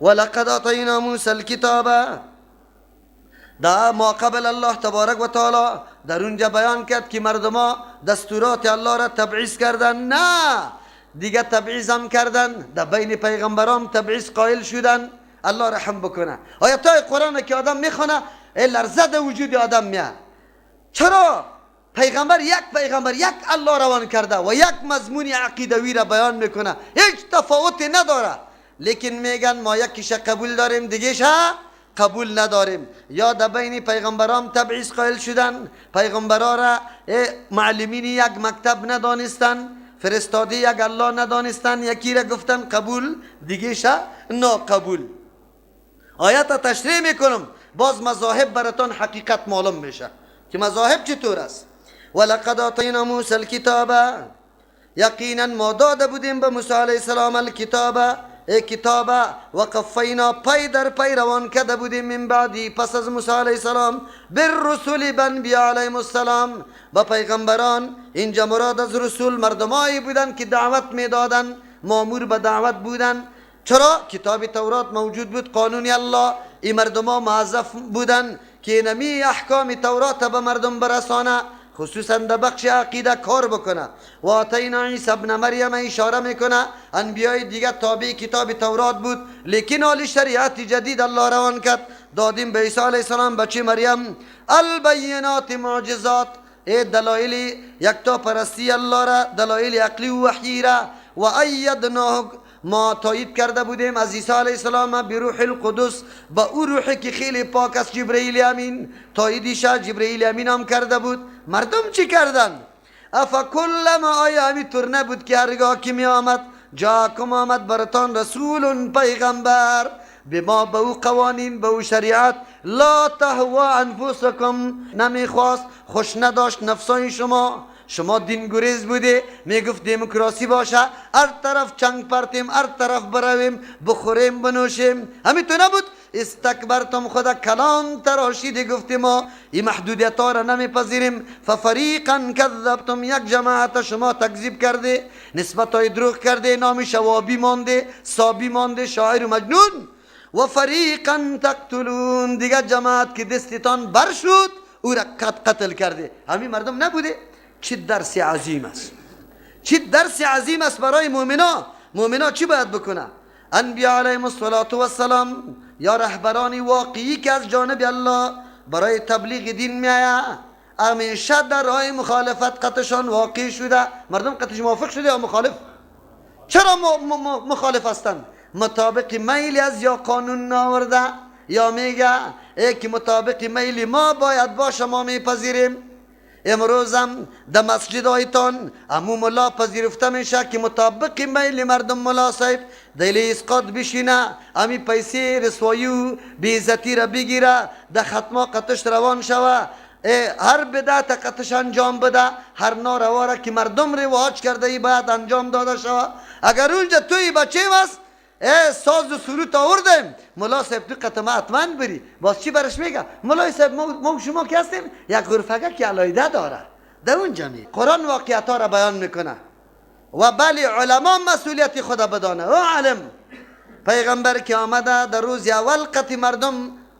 ولقد آتینا موسی الکتاب. دا ما قبل الله تبارک و تعالی در اونجا بیان کرد که مردما دستورات الله را تبعیض کردن. نه دیگه تبعیض هم کردن، در بین پیغمبران تبعیض قائل شدن. الله رحم بکنه. آیت های قرآن که آدم میخونه لرزه در وجود آدم میاد. چرا؟ پیغمبر یک پیغمبر یک الله روان کرده و یک مضمون عقیدوی را بیان میکنه، هیچ تفاوتی نداره، لیکن میگن ما یکیش قبول داریم دیگهش قبول نداریم. یا در بین پیغمبران تبعیض قائل شدن، پیغمبرا را معلمین یک مکتب ندانستن، فرستاده یک الله ندانستن، یکی را گفتن قبول دیگهش ناقبول. آیت تشریح میکنم، باز مذاهب براتان حقیقت معلوم میشه که مذاهب چطور است. ولقد آتینا موسی الکتاب، یقینا ما داده بودیم به موسی علیه السلام الکتاب، ای کتاب، و قفینا پی در پی روان کرده بودیم من بعدی پس از موسی علیه السلام بالرسول بانبیا علیهم السلام، با پیغمبران. اینجا مراد از رسول مردمایی بودن که دعوت میدادن، مامور به دعوت بودن. چرا؟ کتاب تورات موجود بود، قانون الله. این مردما موظف بودن که نمی احکام تورات به مردم برسانه، خصوصا در بخش عقیده کار بکنه. و آتینا عیسی ابن مریم اشاره میکنه، انبیای دیگه تابع کتاب تورات بود، لیکن حال شریعت جدید الله روان کرد، دادیم به عیسی علیه السلام بچه مریم البینات معجزات، ای دلایل یکتا پرستی الله را، دلایل عقلی و وحیی را، و ایدناه ما تایید کرده بودیم از عیسی علیه السلام بروح القدس، با او روحی که خیلی پاک است جبرئیل امین، تاییدش جبرئیل امین هم کرده بود. مردم چی کردن؟ افکلما، آیا همینطور نبود که هرگاه که می آمد جاکم آمد براتان رسول پیغمبر، بما به او قوانین به او شریعت، لا تهوا انفسکم، نمیخواست خوش نداشت نفسای شما، شما دین گریز بوده، میگفت دموکراسی باشه، هر طرف چنگ پرتیم، هر طرف برویم، بخوریم بنوشیم، همین تو نبود. استکبرتم، خدا کلام تراشیده، گفتیم ما این محدودیت ها را نمیپذیریم. ففریقا کذبتم، یک جماعت شما تکذیب کرده، نسبت های دروغ کرده، نام شوابی مانده، سابی مانده، شاعر و مجنون. و فریقا تقتلون، دیگه جماعت که دستتان بر شد او را قتل کرده. همین مردم نبوده. چه درس عظیم است، چه درس عظیم است برای مؤمنا. مؤمنا چی باید بکنه؟ انبیا علیهم الصلاة والسلام یا رهبران واقعی که از جانب الله برای تبلیغ دین میآید، همیشه در راه مخالفت قطشان واقع شده. مردم قطش موافق شده یا مخالف؟ چرا مخالف هستند؟ مطابق میل از یا قانون ناورده، یا میگه ای که مطابق میل ما باید باشه ما میپذیریم. امروز هم در مسجد هایتان امو ملا پذیرفته میشه که مطابق میل مردم ملا صاحب دل اسقاط بشینه، امی پیسه رسوایی و بیعزتی را بگیره، در ختما قطش روان شوه، هر بدعت قطش انجام بده، هر ناروا را که مردم رواج کرده ای باید انجام داده شوه. اگر اونجا توی بچه است ساز و سرود آوردیم، ملا صاحب تو قطمه حتما بری، باز چی برش میگه؟ ملا صاحب ما شما که هستیم یک غرفه که علایده داره در اونجا می قرآن واقعیت ها را بیان میکنه. و بله علما مسئولیت خود بدانه. او علم پیغمبر که آمده در روز اول قطع مردم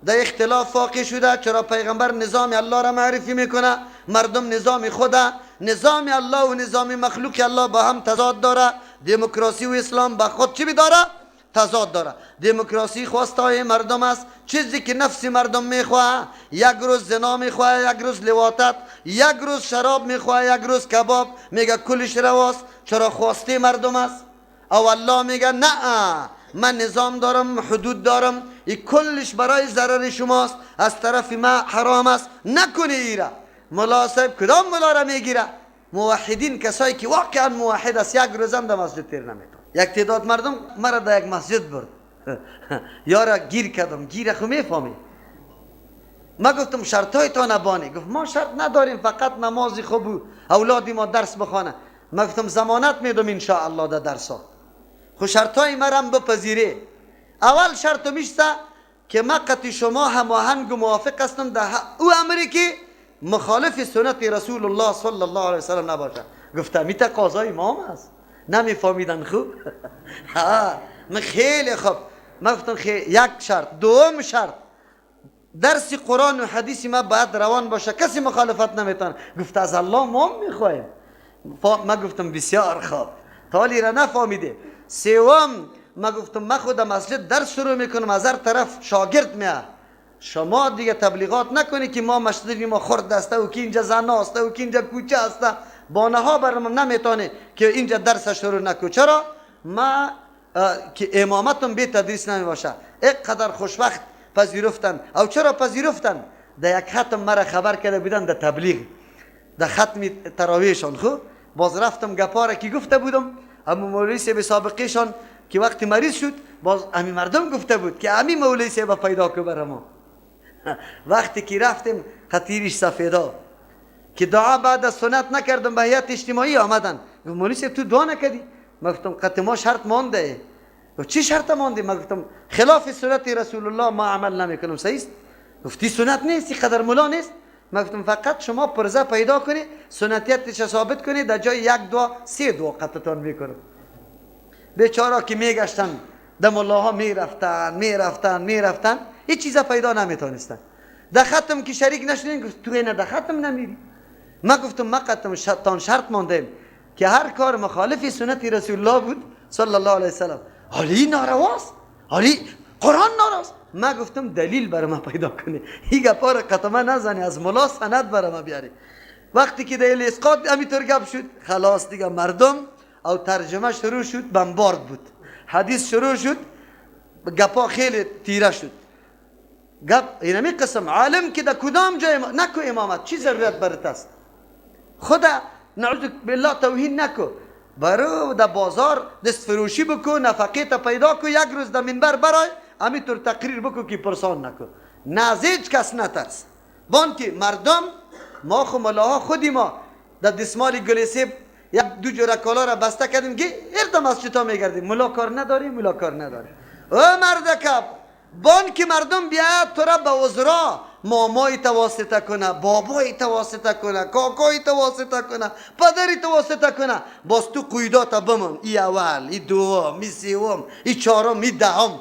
در اختلاف واقع شده. چرا؟ پیغمبر نظام الله را معرفی میکنه، مردم نظام خوده، نظام الله و نظام مخلوق الله با هم تضاد داره. دموکراسی و اسلام با خود چی داره؟ تضاد داره. دموکراسی خواستای مردم است، چیزی که نفس مردم میخواه. یک روز زنا میخواه، یک روز لواطت، یک روز شراب میخواه، یک روز کباب، میگه کلش رواست. چرا؟ خواسته مردم است. او الله میگه نه، من نظام دارم، حدود دارم، این کلش برای ضرر شماست، از طرف ما حرام است، نکنی ایره. ملا صاحب کدام ملا را میگیره؟ موحدین، کسایی که واقعا موحد است، یک روزم در مسجد تیر نمیتون. یک تعداد مردم مرا در یک مسجد برد، یارا گیر کردم، گیر خو میفهمی. ما گفتم شرط های تا نبانی. گفت ما شرط نداریم، فقط نماز خوب، اولادی ما درس بخوانه. ما گفتم ضمانت میدم ان شاء الله در درسا، خو شرط های مرم بپذیری. اول شرط میشته که ما قطع شما هماهنگ و موافق هستم در او امری که مخالف سنت رسول الله صلی الله علیه وسلم نباشه. گفتم این تقاضای امام است. نمیفهمیدن خوب. من خیلی خوب، من گفتم خیلی یک شرط. دوم شرط درس قرآن و حدیث ما باید روان باشه، کسی مخالفت نمیتونه. گفت از الله ما میخوایم. ما گفتم بسیار خوب، تالی را نفهمیده. سوم ما گفتم ما خود مسجد درس شروع میکنم، از هر طرف شاگرد میاد، شما دیگه تبلیغات نکنی که ما مسجد ما خرد است و که اینجا زن است و که اینجا کوچه است، بانه ها برام نمیتونه که اینجا درس شروع نکو. چرا؟ ما که امامتون به تدریس نمیباشه. اینقدر خوشوقت پذیرفتن. او چرا پذیرفتن؟ در یک ختم مرا خبر کرده بودن در تبلیغ، در ختم تراویحشان. خب باز رفتم گپاره که گفته بودم، اما مولوی صاحب سابقهشان که وقتی مریض شد باز امی مردم گفته بود که امی مولوی صاحب پیدا که برای ما. وقتی که رفتیم خطیرش سفیدا که دعا بعد از سنت نکردم، به هیئت اجتماعی آمدن. گفت مولوی صاحب تو دعا نکردی؟ من گفتم قطع ما شرط مانده. گفت چی شرط مانده؟ من گفتم خلاف سنت رسول الله ما عمل نمیکنم. صحیح است؟ گفتی سنت نیست، قدر مولا نیست. من گفتم فقط شما پرزه پیدا کنی، سنتیتش ثابت کنی، در جای یک دعا سه دعا قطعتان میکنم. بیچارا که میگشتن در ملاها میرفتن میرفتن میرفتن، هیچ چیز پیدا نمیتونستن. در ختم که شریک نشدین، گفت تو اینه در ختم نمیری. من گفتم ما قطعم تان شرط ماندیم که هر کار مخالف سنت رسول الله بود صلی الله علیه وسلم، حالی نارواست، حالی قرآن نارواست. ما گفتم دلیل برای ما پیدا کنی، این گپا را قطعا نزنی، از ملا سند برای ما بیاری. وقتی که دلیل اسقاط همینطور گپ شد، خلاص دیگه مردم او ترجمه شروع شد، بمبارد بود، حدیث شروع شد، گپا خیلی تیره شد. گپ اینمی قسم عالم که در کدام جای نکو امامت، چی ضرورت برات است؟ خدا نعوذ بالله توهین نکو، برو در بازار دست فروشی بکو، نفقه تا پیدا کو، یک روز در منبر برای همینطور تقریر بکو که پرسان نکو، نه از هیچ کس نترس. بان که مردم ما خو ملاها خودی ما در دسمال گلیسیب یک دو جوره کالا را بسته کردیم که ارد مسجد ها میگردیم، ملا کار نداریم، ملا کار نداریم. او مردکب بان که مردم بیاید تو را به عذرا مامای تواسطه کنه، بابای تواسطه کنه، کاکای تواسطه کنه، پدری تواسطه کنه، باز تو قیداتا بمان، ای اول، ای دوم، ای سوم، ای چهارم، ای دهم،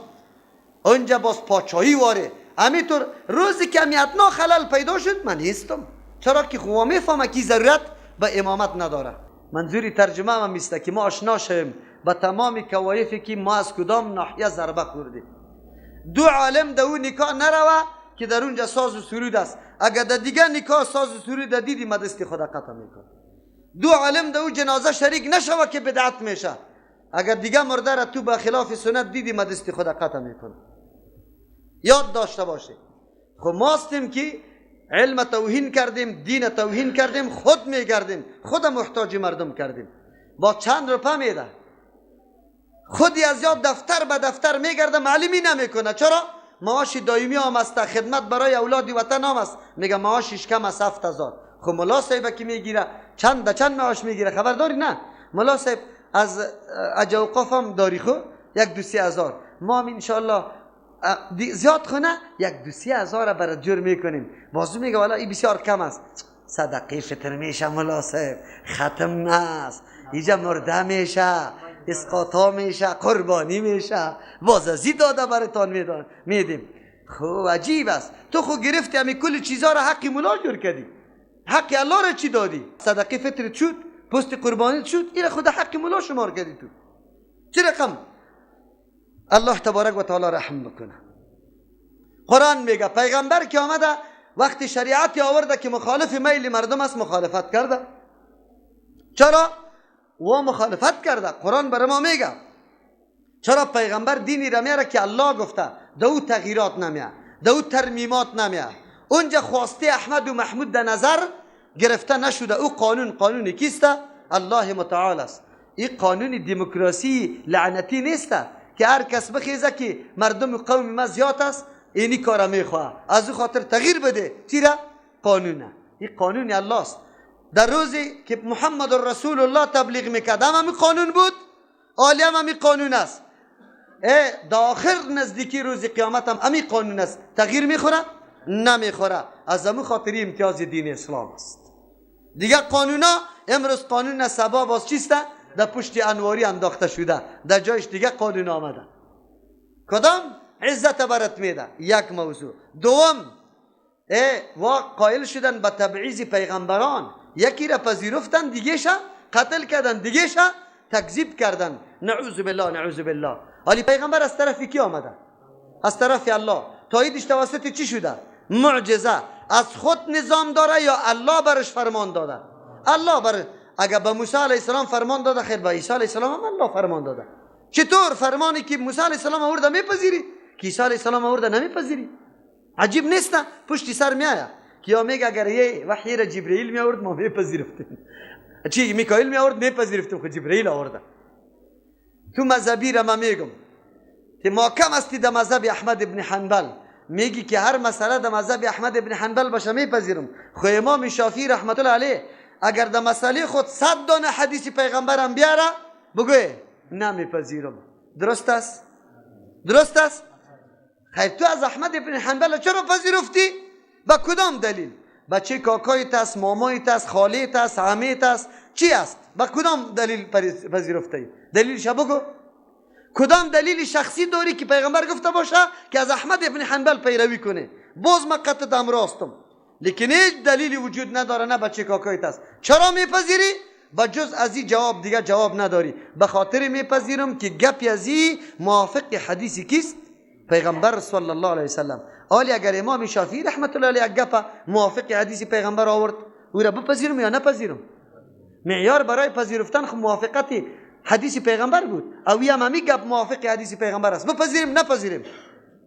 اونجا باز پاچایی واره. همینطور روزی که امیتنا خلل پیدا شد من نیستم، چرا که خواه میفهمه که ضرورت به امامت نداره. منظوری ترجمه هم میسته که ما آشنا شویم به تمام کوایفی که ما از کدام ناحیه ضربه خوردیم. دو عالم در او نکاح نروه که در اونجا ساز و سرود است، اگر در دیگه نکاح ساز و سرود دیدی ما دست خدا قطع میکنه. دو عالم در او جنازه شریک نشوه که بدعت میشه، اگر دیگه مرده را تو به خلاف سنت دیدی ما دست خدا قطع میکنه. یاد داشته باشه. خب ما هستیم که علم توهین کردیم، دین توهین کردیم، خود میگردیم، خود محتاج مردم کردیم. با چند روپه میده خودی از یاد دفتر به دفتر میگرده، معلمی نمیکنه. چرا؟ معاش دائمی هم است، خدمت برای اولاد وطن هم است. میگه معاشش کم است 7000. خب ملا صاحب که میگیره چند به چند معاش میگیره خبر داری؟ نه ملا صاحب از اوقاف هم داری، خو 1-2-3 هزار. ما هم انشالله زیاد خونه 1-2-3 هزار برات جور میکنیم. بازو میگه والا این بسیار کم است. صدقه فطر میشه ملا صاحب، ختم است، اینجا مرده میشه، اسقاطا میشه، قربانی میشه، باز ازی داده براتان میدیم. خب عجیب است. تو خو گرفتی همی کل چیزا را حق مولا جور کردی، حق الله را چی دادی؟ صدقه فطر شد، پست قربانی شد، این خود حق مولا شمار کردی تو. چه رقم؟ الله تبارک و تعالی رحم بکنه. قرآن میگه پیغمبر که آمده وقتی شریعت آورده که مخالف میل مردم است مخالفت کرده. چرا؟ و مخالفت کرده. قرآن برای ما میگه چرا پیغمبر دینی را میاره که الله گفته، دو تغییرات نمیه، دو ترمیمات نمیه. اونجا خواسته احمد و محمود در نظر گرفته نشده. او قانون قانون کیسته؟ الله متعال است. این قانون دموکراسی لعنتی نیست که هر کس بخیزه که مردم قوم ما زیاد است اینی کارا میخواه، از او خاطر تغییر بده. چرا؟ قانونه. این قانون الله است. در روزی که محمد رسول الله تبلیغ میکرد هم همی قانون بود، آلی هم همی قانون است. در آخر نزدیکی روز قیامت هم همی قانون است. تغییر میخوره؟ نمیخوره. از همون خاطری امتیاز دین اسلام است. دیگه قانونا امروز قانون سبا باز چیسته؟ در پشت انواری انداخته شده، در جایش دیگه قانون آمده. کدام عزت برات میده؟ یک موضوع. دوم، وا قائل شدن به تبعیض پیغمبران، یکی را پذیرفتن، دیگه قتل کردن، دیگه تکذیب کردن. نعوذ بالله، نعوذ بالله. حالی پیغمبر از طرف کی آمده؟ از طرف الله. تاییدش توسط چی شده؟ معجزه. از خود نظام داره یا الله برش فرمان داده؟ الله بر. اگر به موسی علیه السلام فرمان داده، خیر به عیسی علیه السلام هم الله فرمان داده. چطور فرمانی که موسی علیه السلام آورده میپذیری، که عیسی علیه السلام آورده نمیپذیری؟ عجیب نیست؟ پشتی سر میآید که یا میگه اگر یه وحی را جبرئیل می آورد ما میپذیرفتیم، چی میکائیل می آورد میپذیرفتیم، خب جبرئیل آورده. تو مذهبی را ما میگم که ما کم هستی در مذهب احمد ابن حنبل، میگی که هر مسئله در مذهب احمد ابن حنبل باشه میپذیرم. خو امام شافعی رحمت الله علیه اگر در مسئله خود 100 دانه حدیث پیغمبرم بیاره بگوی نمیپذیرم. درست است؟ درست است؟ خیر تو از احمد ابن حنبل چرا پذیرفتی؟ با کدام دلیل؟ بچه کاکایت است، مامایت است، خالیت است، عمیت است، چی است؟ با کدام دلیل پذیرفتی؟ دلیلش بگو. کدام دلیل شخصی داری که پیغمبر گفته باشه که از احمد ابن حنبل پیروی کنه؟ باز من قطعت امراستم، لیکن هیچ دلیلی وجود نداره، نه بچه کاکایت است. چرا میپذیری؟ با جز از این جواب دیگه جواب نداری. به خاطر میپذیرم که گپی از این موافق حدیثی کیست؟ پیغمبر صلی الله علیه وسلم. آلی اگر امام شافعی رحمت الله علیه گپ موافق حدیث پیغمبر آورد، او را بپذیرم یا نپذیرم؟ معیار برای پذیرفتن خب موافقت حدیث پیغمبر بود، او هم همی گپ موافق حدیث پیغمبر است، بپذیریم نپذیریم؟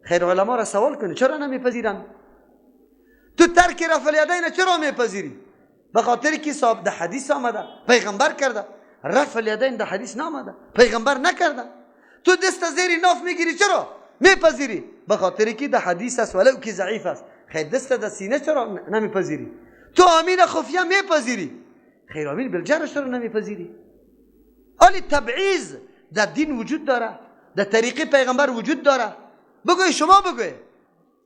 خیر علما را سوال کنی چرا نمیپذیرن؟ تو ترک رفع الیدین چرا میپذیری؟ به خاطر که صاحب ده حدیث آمده، پیغمبر کرده. رفع الیدین ده حدیث نامده، پیغمبر نکرده. تو دست زیر ناف میگیری چرا میپذیری؟ به خاطر که ده حدیث است ولو که ضعیف است. خیر دست ده سینه چرا نمیپذیری؟ تو آمین خفیه میپذیری، خیر آمین بالجهر چرا نمیپذیری؟ آلی تبعیض در دین وجود داره، در طریق پیغمبر وجود داره. بگوی شما بگوی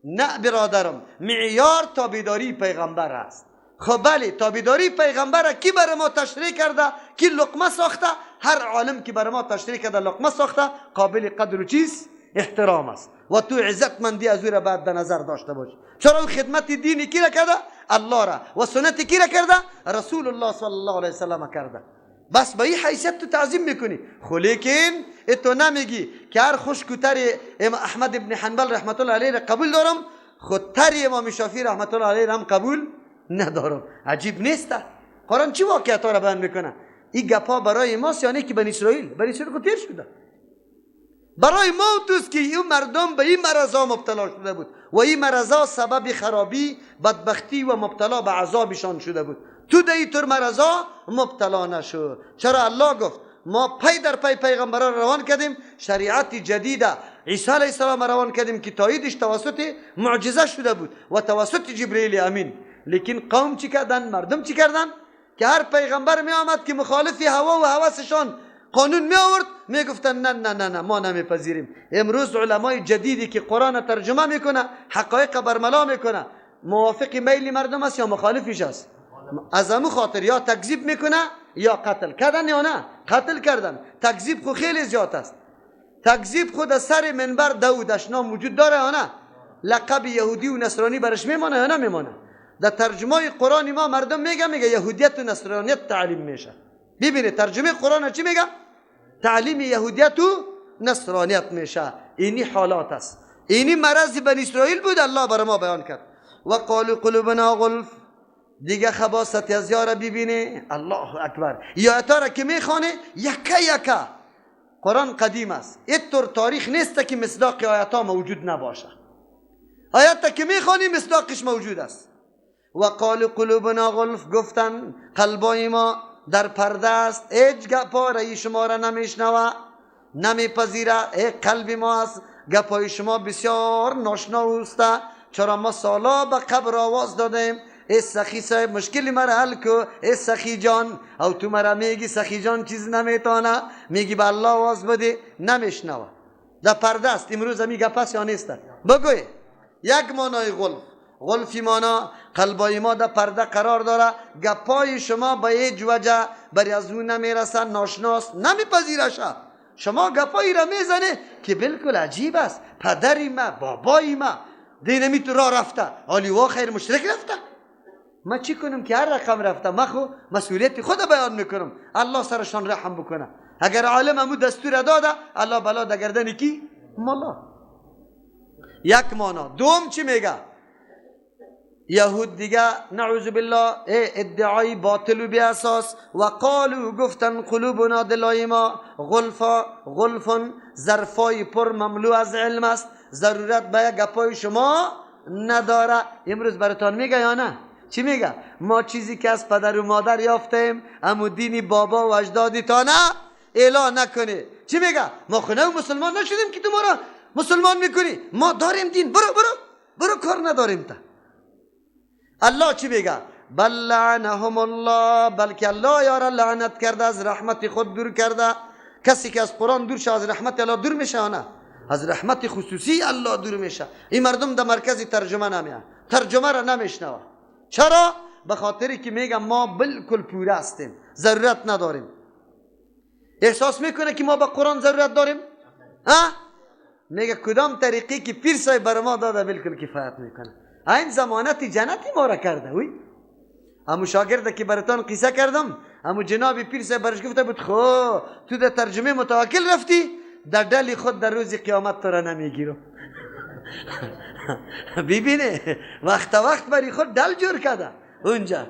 نه برادرم، معیار تابعداری پیغمبر است. خب بله، تابعداری پیغمبر کی بر ما تشریح کرده؟ کی لقمه ساخته؟ هر عالم که بر ما تشریح کرده لقمه ساخته، قابل قدر و چیز احترام است و تو عزتمندی از او را باید در نظر داشته باشی. چرا خدمت دینی کی را کرده؟ الله را. و سنت کی را کرده؟ رسول الله صلی الله علیه وسلم کرده. بس به این حیثیت تو تعظیم میکنی. خو لیکن تو نمیگی که هر خشکتر احمد ابن حنبل رحمت الله علیه را قبول دارم، خودتر امام شافعی رحمت الله علیه را هم قبول ندارم. عجیب نیست؟ قرآن چی واقعیت ها را بیان میکنه؟ این گپا برای ماست یعنی که بنی اسرائیل، بنی اسرائیل خود تیر شده. برای ما توست که این مردم به این مرضا مبتلا شده بود و این مرضا سبب خرابی، بدبختی و مبتلا به عذابشان شده بود. تو در این طور مرضا مبتلا نشو. چرا الله گفت ما پی در پی پیغمبران روان کردیم، شریعت جدیده عیسی علیه السلام روان کردیم که تاییدش توسط معجزه شده بود و توسط جبرئیل امین. لیکن قوم چی کردن؟ مردم چی کردن؟ که هر پیغمبر می آمد که مخالف هوا و هوسشان قانون می آورد، می گفتن نه نه نه نه ما نمیپذیریم. امروز علمای جدیدی که قرآن ترجمه میکنه، حقایق برملا میکنه، موافق میل مردم است یا مخالفش است؟ از همون خاطر یا تکذیب میکنه یا قتل کردن یا نه قتل کردن. تکذیب خو خیلی زیاد است. تکذیب خود از سر منبر داود اشنام وجود داره یا نه؟ لقب یهودی و نصرانی برش میمانه یا نمیمانه؟ در ترجمه قرآن ما مردم میگه یهودیت و نصرانیت تعلیم میشه. ببینید ترجمه قرآن چی میگه؟ تعلیم یهودیت و نصرانیت میشه. اینی حالات است، اینی مرض بنی اسرائیل بود، الله بر ما بیان کرد. و قالوا قلوبنا غلف. دیگه خباست از یاره ببینه. الله اکبر. یا را که میخوانه یکه یکه. قرآن قدیم است، اینطور تاریخ نیست که مصداق آیات ها موجود نباشه. آیات که میخوانی مصداقش موجود است. و قالوا قلوبنا غلف، گفتن قلبای ما در پرده است، هیچ گپای شما را نمیشنوه، نمیپذیره. ای قلب ما است، گپای شما بسیار ناشنا است. چرا ما سالا به قبر آواز دادیم ای سخی صاحب مشکل مرا حل کو، ای سخی جان، او تو مرا میگی سخی جان چیز نمیتونه، میگی به الله آواز بده، نمیشنوه. در پرده است. امروز همی گپ است یا نیست؟ بگوی یک معنای غلف، غلفی مانا قلبای ما در پرده قرار داره، گپای شما به هیچ وجه بر از او نمیرسه، ناشناس، نمیپذیرشه. شما گپایی را میزنه که بالکل عجیب است. پدری ما، بابای ما دینمی تو را رفته، حالی وا خیر مشرک رفته. ما چی کنم که هر رقم رفته؟ ما خو مسئولیت خود بیان میکنم. الله سرشان رحم بکنه. اگر عالم امو دستور داده، الله بلا در گردن کی؟ ملا. یک مانا. دوم چی میگه؟ یهود دیگه نعوذ بالله ادعای باطل و بی اساس. و قالو گفتن قلوبنا دلای ما غلفا، غلفن ظرفای پر مملو از علم است، ضرورت به گپای شما نداره. امروز براتان میگه یا نه؟ چی میگه؟ ما چیزی که از پدر و مادر یافتیم امو دینی بابا و اجدادی تا نه اعلان نکنی. چی میگه؟ ما خونه مسلمان نشدیم که تو ما را مسلمان میکنی، ما داریم دین، برو برو برو، کار نداریم تا. الله چی میگه؟ بل لعنهم الله، بلکه الله یارا لعنت کرده، از رحمت خود دور کرده. کسی که از قرآن دور شه از رحمت الله دور میشه نه؟ از رحمت خصوصی الله دور میشه. این مردم در مرکز ترجمه نمیان، ترجمه را نمیشنوه. چرا؟ به خاطری که میگم ما بالکل پوره هستیم، ضرورت نداریم. احساس میکنه که ما به قرآن ضرورت داریم؟ ها؟ میگه کدام طریقی که پیر صاحب بر ما داده بالکل کفایت میکنه. این ضمانت جنتی ما را کرده. وی امو شاگرد که براتان قصه کردم، امو جناب پیر صاحب برش گفته بود خو تو در ترجمه متوکل رفتی، در دل خود در روز قیامت تو را نمیگیرم. ببینه وقت وقت بری خود دل جور کرده اونجا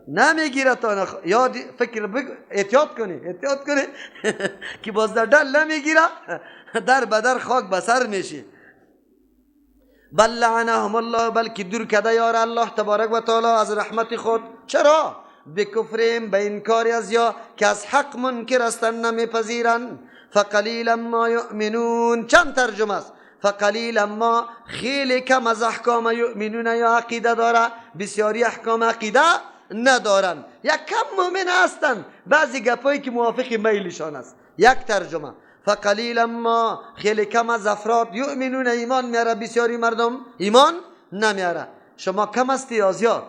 نمیگیره تا یاد فکر احتیاط کنی، احتیاط کنی که باز در دل نمیگیره، در بدر خاک بسر میشی. بل لعنهم الله، بلکه دور کرده یار الله تبارک و تعالی از رحمت خود. چرا؟ بکفرهم، به انکار از یا که از حق منکر هستند نمیپذیرند. فقلیلا ما یؤمنون، چند ترجمه است. فقلیلا ما خیلی کم از احکام یؤمنون یا عقیده داره، بسیاری احکام عقیده ندارن، یک کم مؤمن هستند، بعضی گپایی که موافق میلشان است. یک ترجمه فقلیلا ما خیلی کم از افراد یؤمنون ایمان میاره، بسیاری مردم ایمان نمیاره. شما کم هستی یا زیاد؟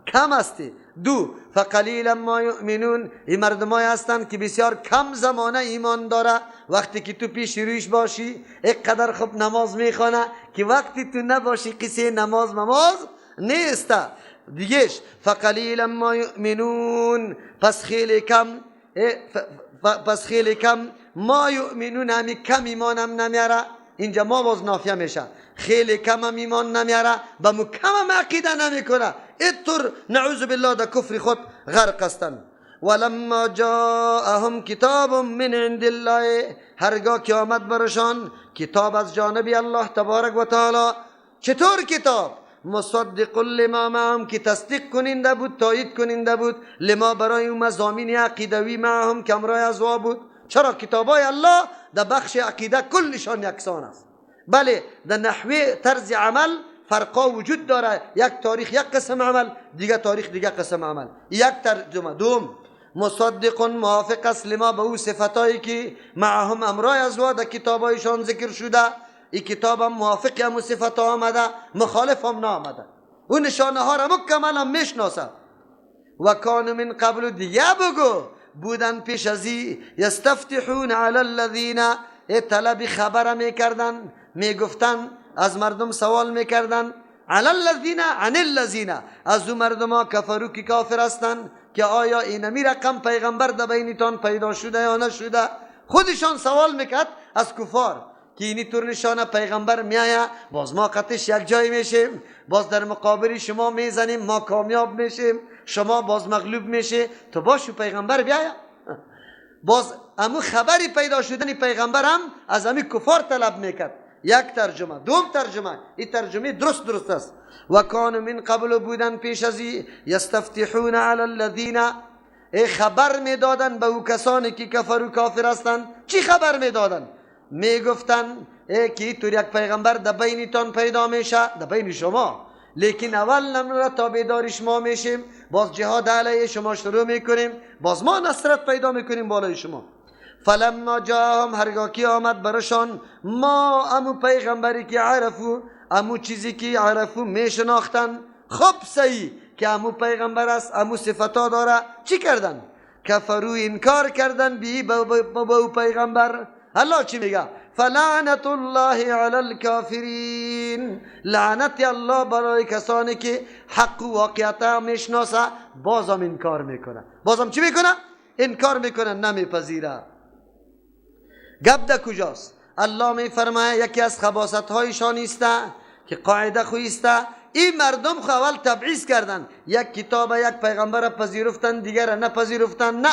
کم هستی. دو فقلیلا ما یؤمنون، این مردمای هستند که بسیار کم زمانه ایمان داره. وقتی که تو پیش رویش باشی اینقدر خوب نماز میخوانه که وقتی تو نباشی قصه نماز مماز نیست. دیگهش فقلیلا ما یؤمنون، پس خیلی کم، پس خیلی کم ما یؤمنون، همی کم ایمانم نمیاره. اینجا ما باز نافیه میشه، خیلی کم هم ایمان نمیاره، به مکم عقیده نمیکنه، اینطور نعوذ بالله در کفر خود غرق هستند. ولما جاءهم کتاب من عند الله، هرگاه که آمد برشان کتاب از جانب الله تبارک و تعالی. چطور کتاب؟ مصدق لما معهم، که تصدیق کننده بود، تایید کننده بود، لما برای اون مضامین عقیدوی معهم که همراه از وا بود. چرا کتابای الله در بخش عقیده کلشان یکسان است؟ بله در نحوه طرز عمل فرقا وجود داره، یک تاریخ یک قسم عمل، دیگه تاریخ دیگه قسم عمل. یک ترجمه. دوم مصدق موافق است لما به او صفتایی که معهم امرای از وا در کتابایشان ذکر شده. این کتاب هم موافق هم صفت آمده، مخالف هم نامده، اون نشانه ها را مکمل هم میشناسه. و کان من قبل، دیگه بگو بودن پیش ازی، یستفتحون علی الذین، طلب خبر میکردن، میگفتن، از مردم سوال میکردن، علی الذین عن الذین، از اون مردم ها کفرو که کافر هستن، که آیا اینمی رقم پیغمبر در بینتان پیدا شده یا نشده. خودشان سوال میکرد از کفار که اینی طور نشانه پیغمبر میایه، باز ما قطش یک جای میشیم، باز در مقابل شما میزنیم، ما کامیاب میشیم، شما باز مغلوب میشه، تو باشو پیغمبر بیایه. باز امو خبری پیدا شدن پیغمبر هم از امی کفار طلب میکرد. یک ترجمه. دوم ترجمه، این ترجمه درست درست است. و کان من قبل، بودن پیش از یستفتحون علی الذین، ای خبر میدادن به او کسانی که کفر و کافر هستند. چی خبر میدادن؟ میگفتن ای که تو یک پیغمبر در بینتان پیدا میشه، در بین شما، لیکن اول نمره تابعدار شما میشیم، باز جهاد علیه شما شروع میکنیم، باز ما نصرت پیدا میکنیم بالای شما. فلما جاءهم، هرگاه که آمد برشان، ما امو پیغمبری که عرفو، امو چیزی که عرفو میشناختن، خب صحیح که امو پیغمبر است، امو صفتا داره، چی کردن؟ کفرو، انکار کردن بی با او پیغمبر. الله چی میگه؟ فلعنت الله علی الکافرین، لعنت الله برای کسانی که حق و واقعیت میشناسه بازم انکار میکنه. بازم چی میکنه؟ انکار میکنه، نمیپذیره. گپ ده کجاست؟ الله میفرمایه یکی از خباثت هایشان است که قاعده خویسته. این مردم خو اول تبعیض کردن، یک کتاب یک پیغمبر پذیرفتن، دیگر نپذیرفتن. نه،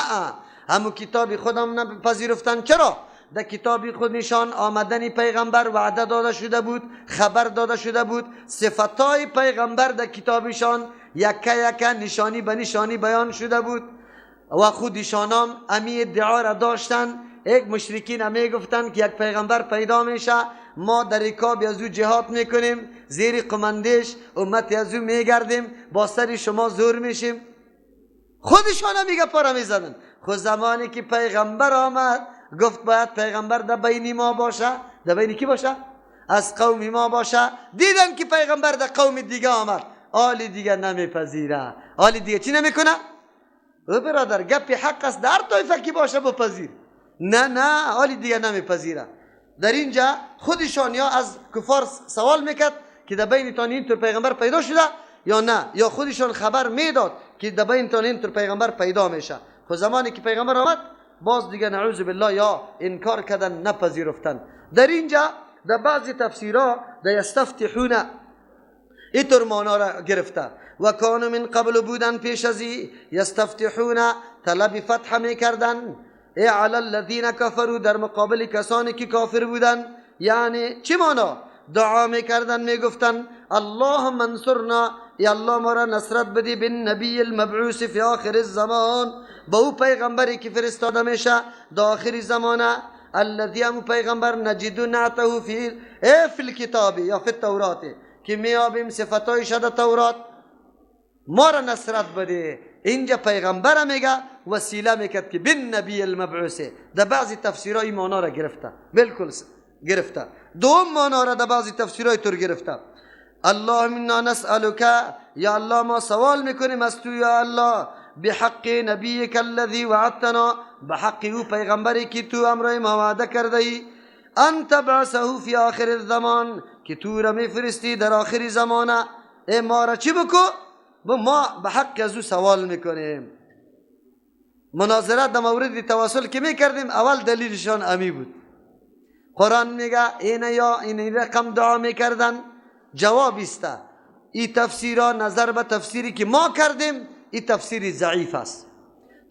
همو کتاب خودم نپذیرفتن. چرا؟ در کتاب خود نشان آمدن پیغمبر وعده داده شده بود، خبر داده شده بود، صفتای پیغمبر در کتابشان یکه یکه نشانی به نشانی بیان شده بود و خودشانام امی ادعا را داشتن. یک مشرکین همی گفتن که یک پیغمبر پیدا میشه، ما در رکاب از او جهاد میکنیم، زیر قمندش امت از او میگردیم، با سر شما زور میشیم. خودشان همی گپا را میزدن. خود زمانی که پیغمبر آمد گفت باید پیغمبر در بین ما باشه. در بین کی باشه؟ از قوم ما باشه. دیدن که پیغمبر در قوم دیگه آمد، آل دیگه نمیپذیره. آل دیگه چی نمیکنه؟ او برادر گپ حق است، در طایفه کی باشه بپذیر. نه نه، آل دیگه نمیپذیره. در اینجا خودشان یا از کفار سوال میکرد که در بینتان اینطور پیغمبر پیدا شده یا نه، یا خودشان خبر میداد که در بینتان اینطور پیغمبر پیدا میشه. خب زمانی که پیغمبر آمد باز دیگه نعوذ بالله یا انکار کردن، نپذیرفتن. در اینجا در بعضی تفسیرها در یستفتحون اینطور معنا را گرفته. و کانوا من قبل بودن پیش از یستفتحون طلب فتح میکردن، ای علی الذین کفروا در مقابل کسانی که کافر بودن. یعنی چی معنا؟ دعا میکردن، میگفتن اللهم انصرنا، یا الله ما را نصرت بدی، بالنبی المبعوث فی آخر الزمان، با او پیغمبری که فرستاده میشه در آخر زمانه، الذی هم پیغمبر نجد نعته فی الکتاب یا فی التورات، که میابیم صفتایش در تورات، ما را نصرت بده. اینجا پیغمبر میگه وسیله میکرد که بالنبی المبعوث. در بعضی تفسیرهای معنا را گرفته، بالکل گرفته. دوم معنا را در بعضی تفسیرهای تر گرفته. اللهم انا نسألك، یا الله ما سوال میکنیم از تو یا الله، بحق نبیک الذی وعدتنا، بحق او پیغمبری که تو امرای ما وعده کرده ای، ان تبعثه فی آخر الزمان، که تو را میفرستی در آخر زمانه. ای ما را چی بکو؟ ما به حق از او سوال میکنیم. مناظره در مورد توسل که میکردیم اول دلیلشان امی بود. قرآن میگه این یا این رقم دعا میکردن، جواب است. این تفسیرها نظر به تفسیری که ما کردیم این تفسیر ضعیف است.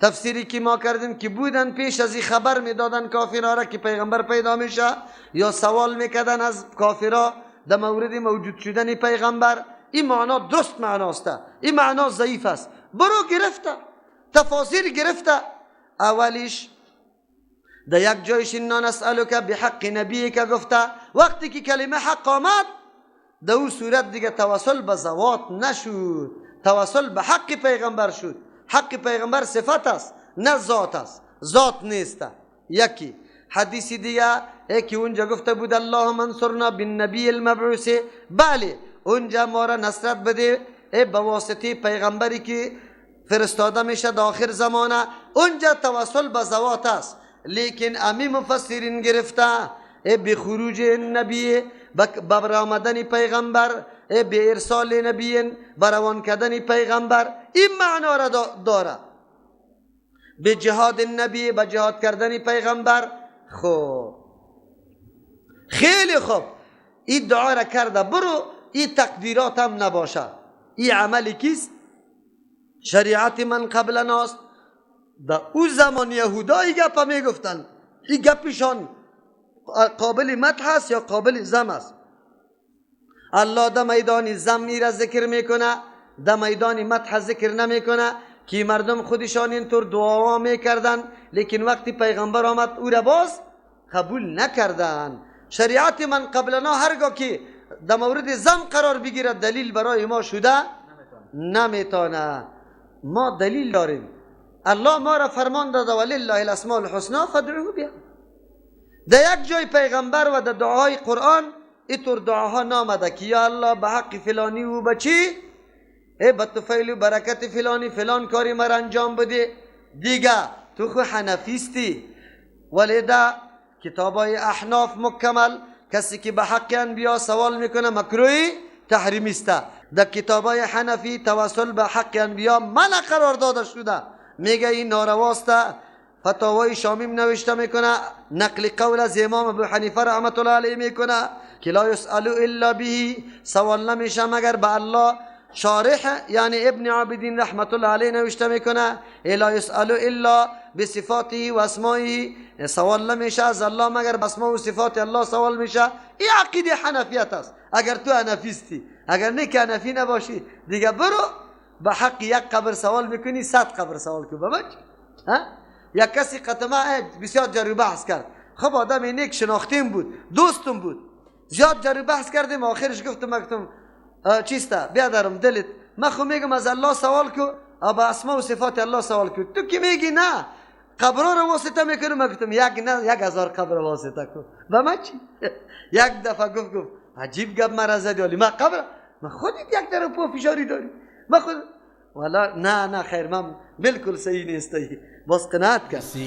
تفسیری که ما کردیم که بودن پیش از این خبر میدادن کافرها را که پیغمبر پیدا میشه، یا سوال میکردن از کافرها در مورد موجود شدن پیغمبر، این معنا درست معناست، این معنا ضعیف است. برو گرفته تفاسیر گرفته. اولیش در یک جایش انا نسألک بحق نبیک گفته، وقتی که کلمه حق آمد در او صورت دیگه توسل به ذوات نشد، توسل به حق پیغمبر شد. حق پیغمبر صفت است نه ذات است، ذات نیست. یکی حدیث دیگه که اونجا گفته بود اللهم انصرنا بالنبی المبعوث، بله اونجا ما را نصرت بده به واسطه پیغمبری که فرستاده میشه در آخر زمانه، اونجا توسل به ذوات است. لیکن امی مفسرین گرفته به خروج نبی، به برآمدن پیغمبر، به ارسال نبی، بروان کردن پیغمبر، این معنا را داره. به جهاد نبی، به جهاد کردن پیغمبر. خب خیلی خوب این دعا را کرده، برو این تقدیرات هم نباشه. این عمل کیست؟ شریعت من قبل ناست. در او زمان یهودا این گپ میگفتن، این گپشان قابل مدح است یا قابل ذم است؟ الله در میدان ذم را ذکر میکنه، در میدان مدح ذکر نمیکنه که مردم خودشان اینطور دعا میکردن، لیکن وقتی پیغمبر آمد او را باز قبول نکردن. شریعت من قبلنا هرگاه که در مورد ذم قرار بگیرد دلیل برای ما شده نمیتونه. ما دلیل داریم، الله ما را فرمان داده ولله الاسماء الحسنا فادعوه بها. در یک جای پیغمبر و در دعای قرآن اینطور دعاها نامده که یا الله به حق فلانی و بچی ای به طفیل و برکت فلانی فلان کاری مرا انجام بده. دیگه تو خو حنفیستی، ولی در کتابای احناف مکمل کسی که به حق انبیا سوال میکنه مکروه تحریمی است. در کتابای حنفی توسل به حق انبیا منع قرار داده شده، میگه این نارواست. فتاوای شامیم نوشته میکنه، نقل قول از امام ابو حنیفه رحمت الله علیه میکنه که لا یسأل الا به، سوال نمیشه مگر به الله. شارح یعنی ابن عابدین رحمت الله علیه نوشته میکنه لا یسأل الا بصفاته و اسمائه، سوال نمیشه از الله مگر به اسماء و صفات الله سوال میشه. این عقیده حنفیت است. اگر تو حنفیستی، اگر نه که حنفی نباشی دیگه برو به حق یک قبر سوال میکنی، 100 قبر سوال کن بابا. ها یک کسی قطمه بسیار جر بحث کرد، خب آدم نیک شناختیم بود، دوستم بود، زیاد جر بحث کردیم، آخرش گفتم چیسته بیادرم دلت، من خو میگم از الله سوال کو، با اسما و صفات الله سوال کو، تو که میگی نه قبر رو واسطه میکنم، من گفتم یک نه 1000 قبر واسطه کو به من چی؟ یک دفعه گفت عجیب گپ مرا زدی، ولی من قبر من خودت یک در پو فشاری داری، من خود والا نه نه خیر من بالکل صحیح نیست، باز قناعت کرد.